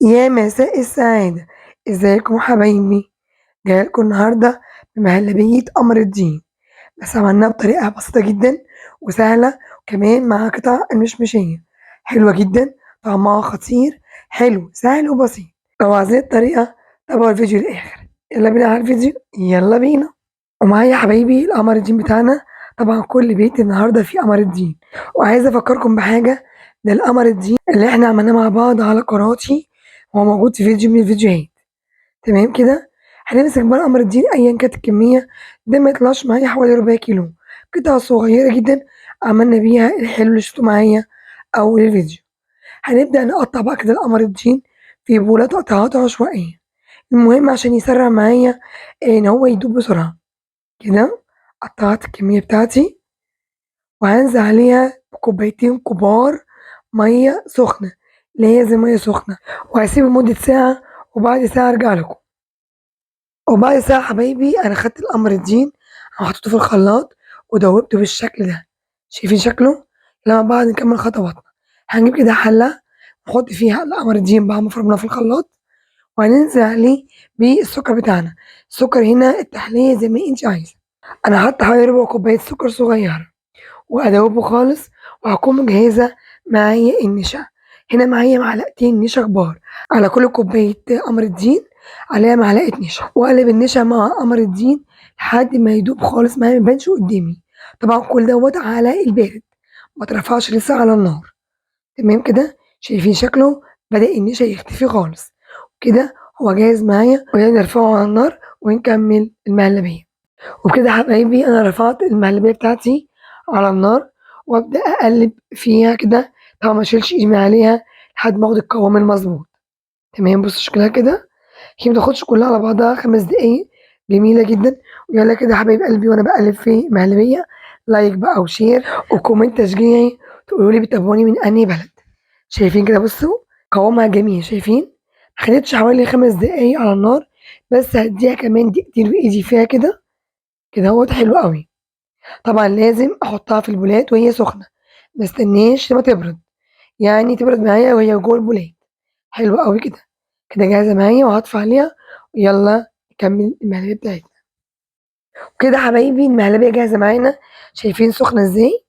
يا مساء السعادة، ازيكم حبايبي؟ جايلكم النهارده بمهلبية قمر الدين، بس عملناها بطريقة بسيطة جدا وسهلة، وكمان مع قطع المشمشية حلوة جدا، طعمها خطير، حلو سهل وبسيط. لو عايزين الطريقة تابعوا الفيديو للآخر. يلا بينا على الفيديو، يلا بينا. ومعايا يا حبايبي القمر الدين بتاعنا. طبعا كل بيت النهارده فيه قمر الدين، وعايزه افكركم بحاجة، ده القمر الدين اللي احنا عملناه مع بعض على قناتي، هو موجود في فيديو من الفيديوهات. تمام كده. هنمسك بقى قمر الدين ايا كانت الكمية، ده ما يطلعش معايا حوالي ربع كيلو، قطع صغيرة جدا عملنا بيها الحلو اللي شفتوه معايا اول الفيديو. هنبدا نقطع بقى كده القمر الدين في بوله تقطيعات عشوائية، المهم عشان يسرع معايا ان هو يدوب بسرعة. كده قطعت الكمية بتاعتي، وهنزل عليها بكوبايتين كبار مية سخنة، لازم مية سخنة، وهسيبه لمدة ساعة، وبعد ساعة ارجع لكم. وبعد ساعة حبايبي انا خدت القمر الدين وحطيته في الخلاط ودوبته بالشكل ده، شايفين شكله؟ لما بعد نكمل خطواتنا هنجيب كده حله نحط فيها القمر الدين بعد ما فرمناه في الخلاط، وهننزل عليه بالسكر بتاعنا. السكر هنا التحلية زي ما انت عايزه، انا حاطه حوالي ربع كوباية سكر صغيرة، وادوبة خالص. وهكون مجهزة معايا النشا، هنا معايا معلقتين نشا كبار، على كل كوباية قمر الدين عليها معلقه نشا، واقلب النشا مع قمر الدين لحد ما يدوب خالص معايا ما يبانش قدامي. طبعا كل دوت على البارد، ما ترفعش لسه على النار. تمام كده، شايفين شكله؟ بدأ النشا يختفي خالص كده، هو جاهز معايا، ونرفعه على النار ونكمل المهلبيه. وبكده حبايبي انا رفعت المهلبيه بتاعتي على النار، وابدا اقلب فيها كده، طبعا ما اشيلش ايدي من عليها لحد ما اخد القوام المظبوط. تمام، بصوا شكلها كده، هي ما تاخدش كلها على بعضها 5 دقايق، جميلة جدا. ويلا كده حبايب قلبي وانا بقلب في المهلبيه، like بقى و share و comment تشجيعي، تقولوا لي بتابعوني من انهي بلد. شايفين كده؟ بصوا قوامها جميل، شايفين؟ ما خدتش حوالي 5 دقايق على النار، بس هديها كمان دقيقتين بايدي فيها كده كده اهوت، حلو قوي. طبعا لازم احطها في البولات وهي سخنة، ما استناش لما تبرد، يعني تبرد معايا وهي جوه البولات. حلو قوي كده، كده جاهزة معايا، وهطفي عليها. ويلا نكمل المهلبيه بتاعتنا. وكده حبايبي المهلبيه جاهزة معانا، شايفين سخنة ازاي؟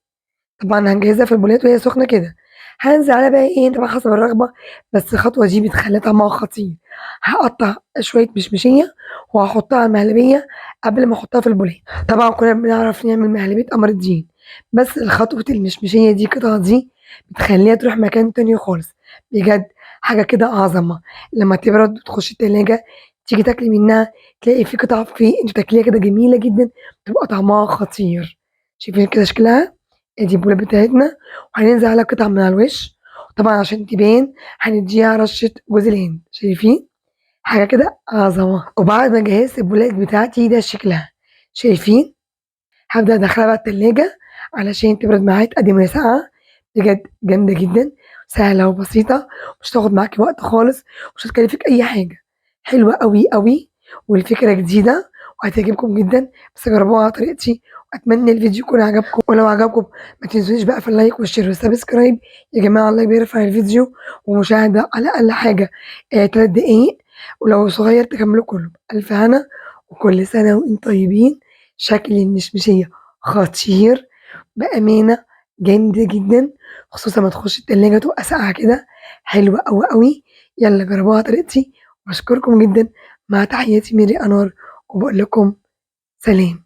طبعا هنجهزها في البولات وهي سخنة كده. هنزل عليها بقى ايه، طبعا حسب الرغبة، بس الخطوة دي بتخلي طعمها خطير. هقطع شوية مشمشيه وهحطها على المهلبيه قبل ما احطها في البولات. طبعا كلنا بنعرف نعمل مهلبية قمر الدين، بس الخطوة المشمشيه دي القطعة دي بتخليها تروح مكان تاني خالص، بجد حاجة كده عظمه. لما تبرد وتخش التلاجة تيجي تاكلي منها تلاقي في قطع في انت تاكليها كده جميلة جدا، بتبقى طعمها خطير. شايفين كده شكلها؟ ادي البوله بتاعتنا، وهننزل على قطع من على الوش، طبعا عشان تبان هنديها رشه جوز الهند. شايفين؟ حاجة كده عظمه. وبعد ما جهزت البولات بتاعتي ده شكلها، شايفين؟ هبدا ادخلها بقى التلاجة علشان تبرد معايا، تقدم وهي ساقعه. بجد جامدة جدا، سهلة وبسيطة، مش هتاخد معاكي وقت خالص، ومش هتكلفك اي حاجة. حلوة قوي قوي، والفكرة جديدة وهتعجبكم جدا، بس جربوها على طريقتي. واتمنى الفيديو يكون عجبكم، ولو عجبكم ما تنسونيش بقى في ال like وال share وال subscribe. يا جماعة ال like بيرفع الفيديو، ومشاهدة على اقل حاجة 3 دقايق، ولو صغير تكملوا كله. الف هنا، وكل سنة وانتم طيبين. شكل المشمشيه خطير بامانه، جامدة جدا، خصوصا ما تخش التلاجة تبقى ساقعه كده، حلوة قوي قوي. يلا جربوها طريقتي، واشكركم جدا. مع تحياتي ميري انوار، وبقول لكم سلام.